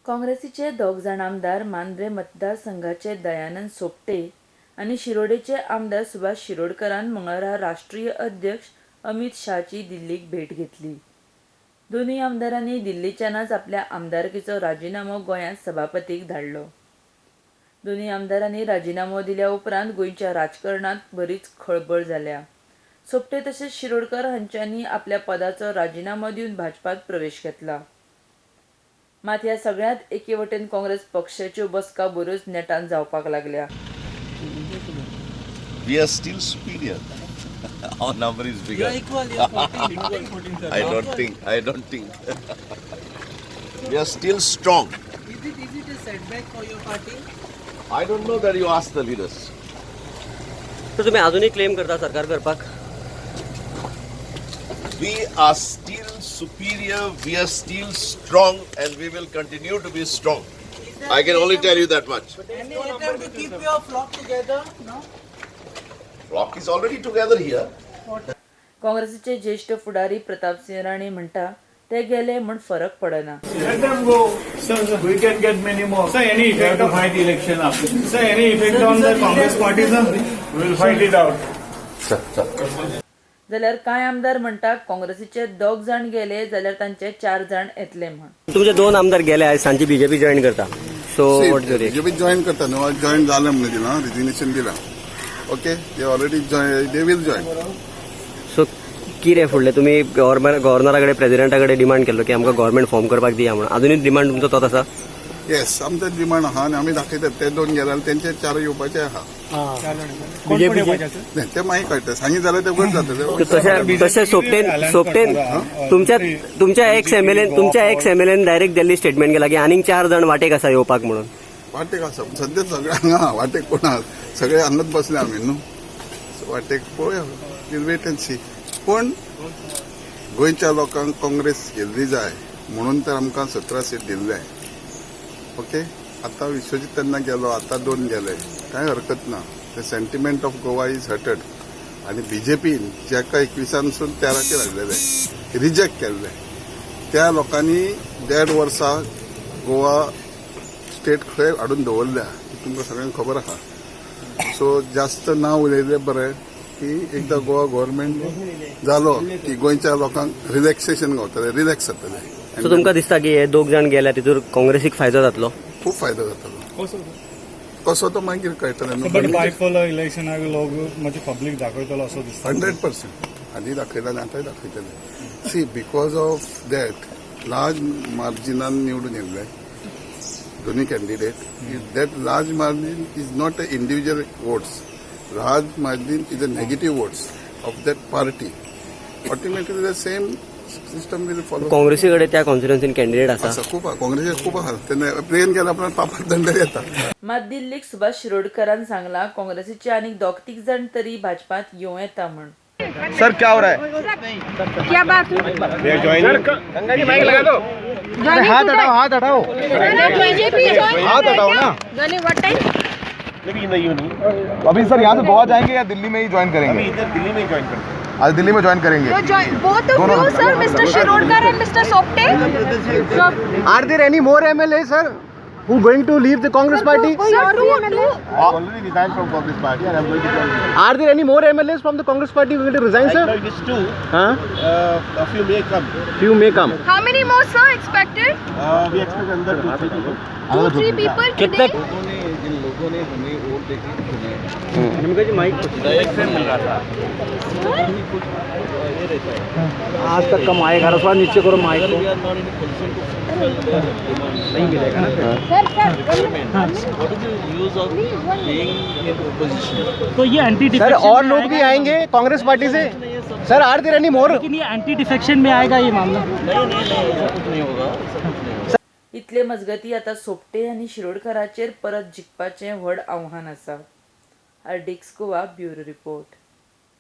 काँग्रेसीचे दोग जाण आमदार मांद्रे मतदारसंघाचे दयानंद सोपटे आनी शिरोडेचे आमदार सुभाष शिरोडकरान मंगळारा राष्ट्रीय अध्यक्ष अमित शहाची दिल्लीक भेट घेतली. दोनूय आमदारांनी दिल्लीच्यानच आपल्या आमदारकीचो राजिनामो गोंयांत सभापतीक धाडलो. दोनूय आमदारांनी राजिनामो दिल्या उपरांत गोंयच्या राजकारणांत बरीच खळबळ जाल्या. सोपटे तशेंच शिरोडकर हांच्यांनी आपल्या पदाचो राजिनामो दिवन भाजपात प्रवेश घेतला. मात ह्या सगळ्यांत एके वटेन काँग्रेस पक्षाच्यो बसका बऱ्योच नेटान जावपाक लागल्या. We are still superior. Our number is bigger. Equal, yeah, 14, 14, sir. I don't think. I don't think. We are still strong. Is it a setback for your party? I don't know that you ask the leaders. तर तुम्ही अजूनही claim करता सरकार करपाक? We are still superior. We are still strong, and we will continue to be strong. I can only tell you that much. Any attempt to keep your flock together? No? Flock is already together here. काँग्रेसीचे ज्येष्ठ फुडारी प्रतापसिंह राणे म्हणटा, ते गेले म्हूण फरक पडना. Let them go. Sir, sir. We can get many more. Sir, any We have effect to of fight election after. Sir, any effect on the Congress party, sir? We will fight it out. जाल्यार कांय आमदार म्हणटा, काँग्रेसीचे दोग जाण गेले जाल्यार तांचे चार जाण येतले म्हूण. तुमचे दोन आमदार गेले आयज सांजचे बीजेपी जॉईन करता, so what your BJP join करता न्हू, जॉईन जालें म्हणून दिलां, रिजिग्नेशन दिलां. Okay, they already join, they will join. So कितें फुडलें? तुमी गव्हर्नरा कडेन, प्रेजिडेंटा कडेन डिमांड केल्लो की आमकां गव्हर्मेंट फॉर्म करपाक दिया म्हणून, अजुनूय डिमांड तुमचो तोच आसा? येस, आमचो डिमांड आहा आनी आमी दाखयतात, ते दोन गेले जाल्यार तेंचे चार येवपाचे आहा. बीजेपीचे नाही, ते मागीर कळटा, सांगीत जाल्यार ते व्हड जातले. तशें तशें सोपटेन सोपटेन तुमच्या तुमच्या एक्स एमएलएन तुमच्या एक्स एमएलएन डायरेक्ट दिल्ली स्टेटमेंट केला की आनीक चार जाण वाटेक आसा येवपाक म्हणून. वाटेक आसा, सद्या सगळे हांगा आहा, वाटेक कोण आहा? सगळे हांगाच बसले आमी न्हू. So वाटेक पळोवया, we'll wait and see. पूण गोंयच्या लोकांक काँग्रेस गेल्ली जाय म्हणून तर आमकां 17 सीट दिल्ले. ओके, आतां विश्वजीत तेन्ना गेलो, आतां दोन गेले, कांय हरकत ना. The sentiment of Goa is hurted आनी बीजेपीन जाका 21सानसून 13चेर हाडलेले, रिजेक्ट केल्ले, त्या लोकांनी देड वर्सा गोवा स्टेट खंय हाडून दवरल्या ती तुमकां सगळ्यांक खबर आहा. सो जास्त ना उलयलें बरें, की एकदां गोवा गव्हर्मेंट जालो की गोंयच्या लोकांक रिलॅक्सेशन गावतलें, रिलॅक्स जातलें. सो तुमकां दिसता की हे दोग जाण गेल्या तितूर काँग्रेसीक फायदो जातलो? खूब फायदो जातलो. कसो तो मागीर कळटलें बट न्हू. बायपोलर इलेक्शनाक लोक म्हणजे पब्लीक दाखयतलो असो दिसता. 100%. आदी दाखयला आनी आतांय दाखयतले. See, because of that large मार्जिनान निवडून येयल्ले दोन्ही candidate. That large margin is not a individual votes. Large margin is a negative votes of that party. Automatically the same system will follow. काँग्रेसी कडेन त्या कॉन्स्टिट्युन्सीन कॅन्डिडेट आसा? आसा, खूप आहा. काँग्रेसीक खूप आहा. तेन्ना प्लेन केल्या उपरांत पापात दंड येता. मात दिल्लीक सुभाष शिरोडकरान सांगला, काँग्रेसीचे आनीक दोग तीग जाण तरी भाजपात येवं येता म्हूण. सर, क्या हो रहा है? क्या बात हुई? माइक लगा दो. हाथ हटाओ, हाथ हटाओ. बीजेपी ज्वाइन हाथ हटाओ ना. Joining what time? अभी सर, यहाँ से गोवा जाएंगे या दिल्ली में ही ज्वाइन करेंगे? इधर दिल्ली में ज्वाइन करेंगे. आज दिल्ली में ज्वाइन करेंगे. So join both of you, sir, Mr. Shirodkar and Mr. Sopte. So, Are there any more MLA, sir, who going to leave the Congress party? Sir, two, two. Already resigned from Congress party and I'm going to join. Are there any more MLAs from the Congress party who going to resign, Right now sir? it is two. Huh? A few may come. Few may come. How many more, sir, expected? We expect another two, three people. Two, three people today. जिन लोगों ने हमें vote देके चुने, मिल रहा था आज तक कम आएगा. थोड़ा नीचे करो माइक को. नहीं मिलेगा ना. Sir, sir, one minute. तो ये एंटी सर, और लोग भी आएंगे Congress party Se? Sir, are there any more? लेकिन ये एंटी डिफेक्शन में आएगा ये मामला? इतले मजगती आतां सोपटे आनी शिरोडकराचेर परत जिखपाचें व्हड आव्हान आसा. RDX Goa, bureau report.